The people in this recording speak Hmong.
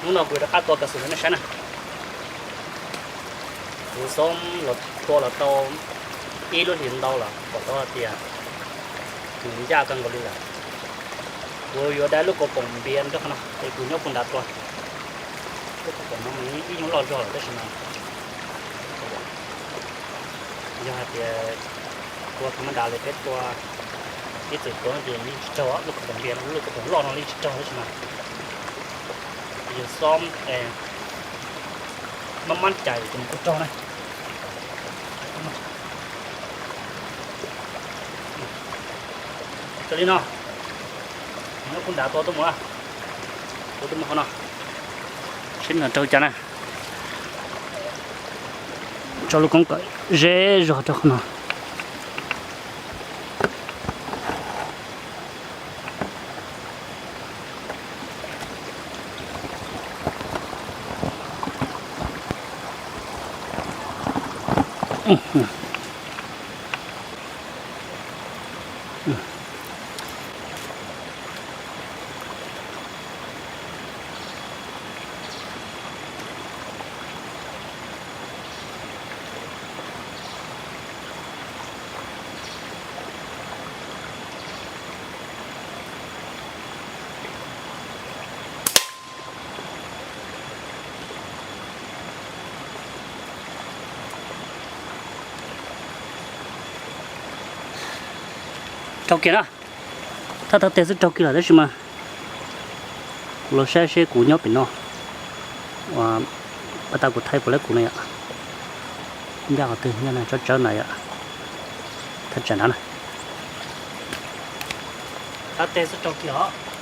Hnub no kuv rov qab tua kas xus rau nej saib na. Kuv xob los tua los tau ib lub hlis ntau lawm, pom tau hais tias nws ncaj kawg nkaus li lawm. Kuv yuav dai lub kaus poom npias rau qhov no es kuv nyob puag nrad tua. Lub kaus poom no mas ib nyuag loj zog lawm tab sis mas yog hais tias tua thaum ma das li peb tua ib txwm tua no ces yeej tsis raug, lub kaus poom npias no, lub kaus poom loj no yeej tsis raug tab sis mas yog xob mab mab cais ces nws kuj raug na. Raws li no, nyob puag nrad tua tuaj mus, tua tuaj mus qhov no, seb nws raug cas na. Tso lub koob kom ze zog rau qhov no. Raug kiag na, thaj tag teg xwb raug kiag lawm tab sis mas kuv los saib seb kuv nyob pem no, ua pas tas kuv thaij puas laib kuv na yom. Ncaj qhov twg nyob na, tsawb tsawb na yom. Thaj tsam nrad na, thaj teg xwb raug kiag os.